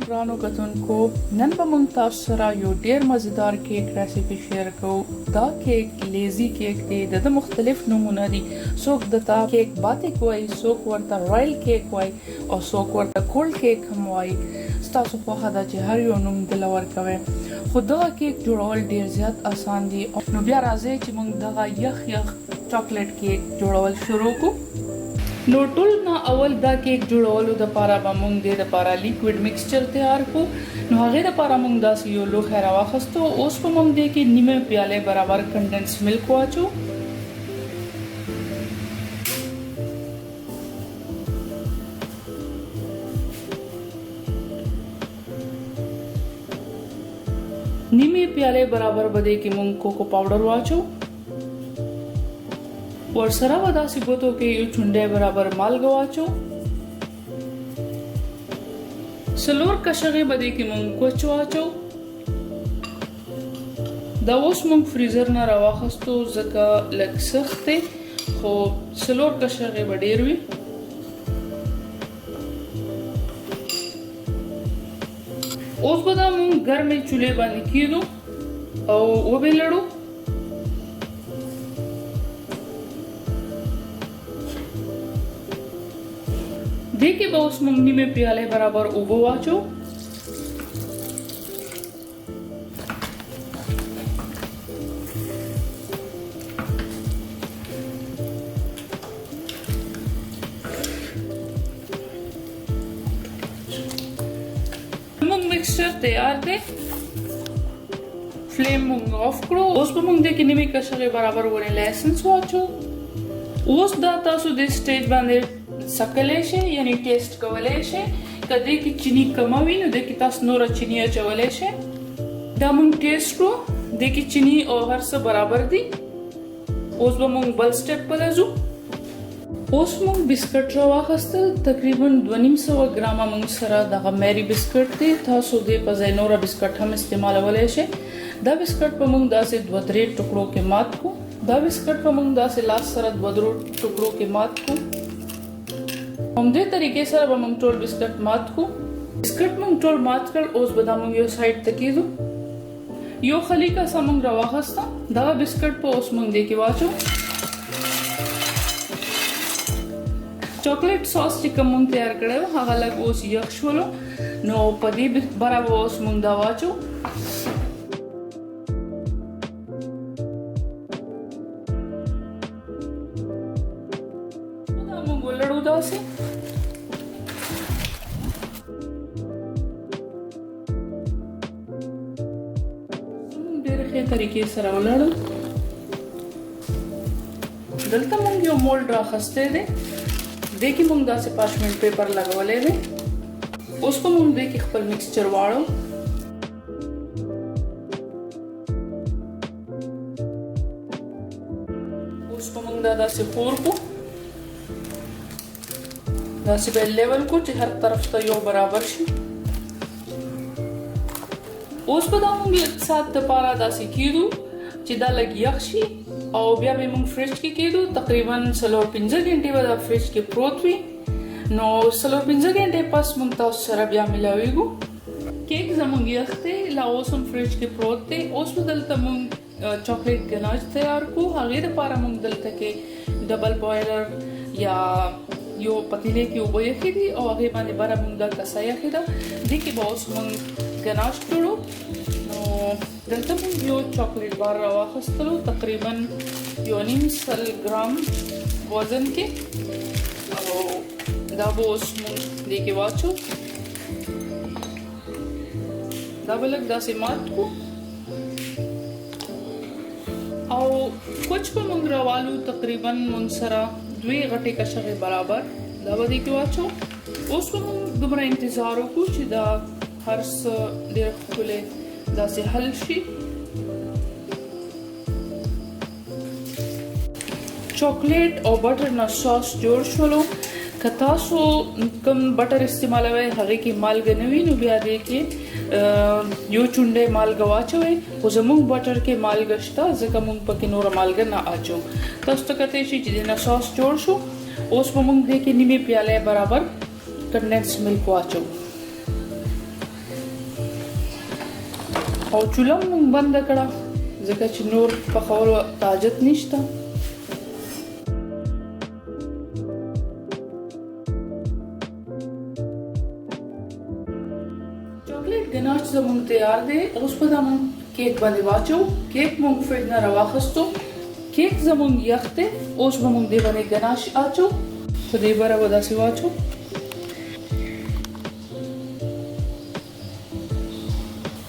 ګرانو کتونکو، نن به موږ تاسو سره یو ډیر مزیدار کیک ریسیپي شیر کوو. دا کیک لیزي کیک دی. د ده مختلف نومونه دي. څوک دته کیک باتیک وایي، څوک ورته رایل کیک وایي او څوک ورته کولډ کیک هم وایي. ستاسو خوښه ده چې هر یو نوم دله ورکوئ، خو دغه کیک جوړول ډیر زیات اسان دي. نو بیا راځئ چې موږ دغه یخ یخ چاکلیټ کیک جوړول شروع کو. نو ټول نه اول دا کیک جوړولو د پاره به مونږ دې د پاره لیکوډ مکسچر تیار کو. نو هغې د پاره مونږ داسې یو لوښی راواخستو. اوس به مونږ دې کې نیمه پیاله برابر کنډنس ملک واچو. نیمه پیاله برابر به دې کې مونږ کوکو پاوډر واچو. ورسره به داسې ګوتو کې یو چونډی برابر مالګه واچو. څلور کشغې به دې کې مونږ کوچ واچو. دا اوس مونږ فریزر نه راواخستو، ځکه لږ سخت دی، خو څلور کشغې به ډیر وي. اوس به دا مونږ ګرمې چولې باندې کیدو او وبې لړو. دې کې به اوس موږ نیمه پیاله برابر اوبه واچو. موږ مکسچر تیار دی، فلیم مونږ آف کړو. اوس به مونږ دې کې نیمې کشغې برابر ونیلا اسنس واچو. اوس دا تاسو دې سټیج باندې څکلی شئ، یعنی ټیسټ کولی شئ. که دې کې چیني کمه وي، نو دې کې تاسو نوره چیني اچولی شئ. دا مونږ ټیسټ کړو، دې کې چیني او هر څه برابر دي. اوس به مونږ بل سټیپ په ځو. اوس مونږ بسکټ راواخستل، تقریبا 250 ګرامه مونږ سره دغه میری بسکټ دی. تاسو دې په ځای نوره بسکټ هم استعمالولی شئ. دا بسکټ په مونږ داسې دوه درې ټوکړو کې مات کو. دا بسکټ په مونږ داسې لاس سره دوه درو ټوکړو کې مات کو. همدې طریقې سره به مونږ ټول بسکټ مات کو. بسکټ مونږ ټول مات کړ. اوس به دا مونږ یو سایډ ته کیدو. یو خلی کاسه مونږ راواخسته. دغه بسکټ په اوس مونږ دې کې واچو. چاکلیټ ساس چې کوم مونږ تیار کړی و، هغه لږ اوس یخ شولو، نو په دې بره به اوس مونږ دا واچو. دا مونږ ولړو داسې. مونږ ډېر ښې طریقې سره ولړو. دلته مونږ یو مولډ راخستی دی. دې کې مونږ داسې پارچمنټ پیپر لګولی دی. اوس به مونږ دې کې خپل مکسچر واړو. اوس به مونږ دا داسې خور کو، داسې به لیول کو چې هر طرف ته یو برابر شي. اوس به دا مونږ لږ ساعت دپاره داسې کیدو چې دا لږ یخ شي او بیا به مونږ فریج کې کیدو. تقریبا 4-5 غنټې به دا فریج کې پروت وي. نو 4-5 غنټې پس مونږ تاسو سره بیا ملاویږو. کیک زمونږ یخ دی، لا اوس هم فریج کې پروت دی. اوس به دلته مونږ چاکلیټ ګناج تیار کو. هغې دپاره مونږ دلته کې ډبل بویلر یا یو پتیلې کې اوبه یخې دي او هغې باندې بره مونږ دا کاسه یخې ده. دې کې به اوس مونږ ګناش جوړو. نو دلته مونږ یو چاکلیټ بار راواخستلو، تقریبا 150 ګرام وزن کې، او دا به اوس مونږ دې کې واچو. دا به لږ داسې مات کو او کوچ به مونږ راوالو، تقریبا مونږ سره دوې غټې کشغې برابر. دا به دې کې واچو. اوس به مونږ دومره انتظار وکړو چې دا هر څه ډېر ښکلی داسې حل شي. چاکلیټ او بټر نه ساس جوړ شولو. که تاسو کوم بټر استعمالوئ، هغې کې مالګه نه وي، نو بیا دې کې یو چونډی مالګه واچوئ، خو زموږ بټر کې مالګه شته، ځکه موږ پکې نوره مالګه نه اچو. تاسو ته کتی شي چې دې نه ساس جوړ شو. اوس به موږ دې کې نیمې پیالې برابر کنډنس ملک واچو. او چوله مونږ بنده کړه ځکه چې نور پخولو ته حاجت نشته. چاکلیټ ګناش زمونږ تیار دی. اوس به دا مونږ کیک باندې واچو. کیک مونږ فریج نه راواخستو، کیک زمونږ یخ دی. اوس به مونږ دې باندې ګناش اچو، په دې بره به داسې واچو.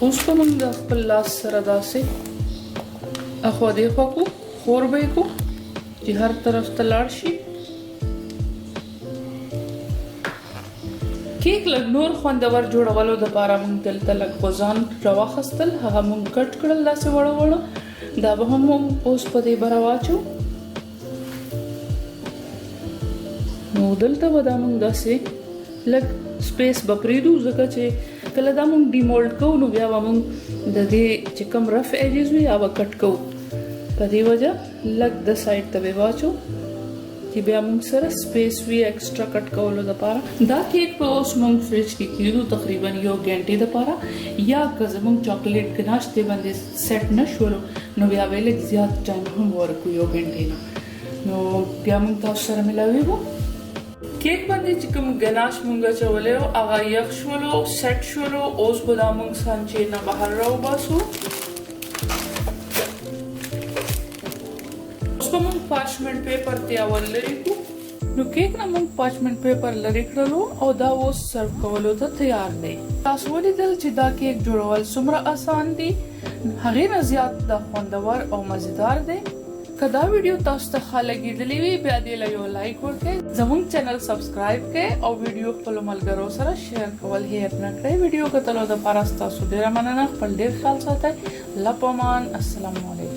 اوس به مونږ د خپل لاس سره داسې اخوا دې خوا کو، خور به یې کو چې هر طرف ته لاړ شي. کیک لږ نور خوندور جوړولو دپاره موږ دلته لږ غوزان راواخستل، هغه موږ کټ کړل داسې وړه وړه. دا به هم موږ اوس په دې بره واچو. نو دلته به دا موږ داسې لږ سپیس به پرېږدو، ځکه چې کله دا موږ ډیمولډ کوو نو بیا به موږ د دې چې کوم رف ایجز وي هغه به کټ کوو. په دې وجه لږ د سایډ ته به واچو چې بیا موږ سره سپیس وي ایکسټرا کټ کولو دپاره. دا کیک به اوس موږ فریج کې کیدو تقریبا یو ګنټې دپاره، یا که زموږ چاکلیټ ګناش دې باندې سیټ نه شولو نو بیا به لږ زیات ټایم هم ورکو یو ګنټې نه. نو بیا موږ تاسو سره ملاویږو. کیک باندې چې کوم ګناش مونږ اچولی و هغه یخ شولو، سیټ شولو. اوس به دا مونږ سانچې نه بهر راوباسو. اوس به مونږ پارچمنټ پیپر ته اول لرې کړو. نو کیک نه مونږ پارچمنټ پیپر لرې کړلو او دا اوس سرو کولو ته تیار دی. تاسو ولیدل چې دا کیک جوړول څومره اسان دي، هغې نه زیات دا خوندور او مزیدار دی. که دا ویډیو تاسو ته ښه لګېدلې وي بیا دې له یو لایک ورکړئ، زموږ چینل سبسکرایب کړئ او ویډیو خپلو ملګرو سره شیر کول هېر نه کړئ. ویډیو کتلو دپاره ستاسو ډېره مننه. خپل ډېر خیال ساتئ. الله په امان. السلام علیکم.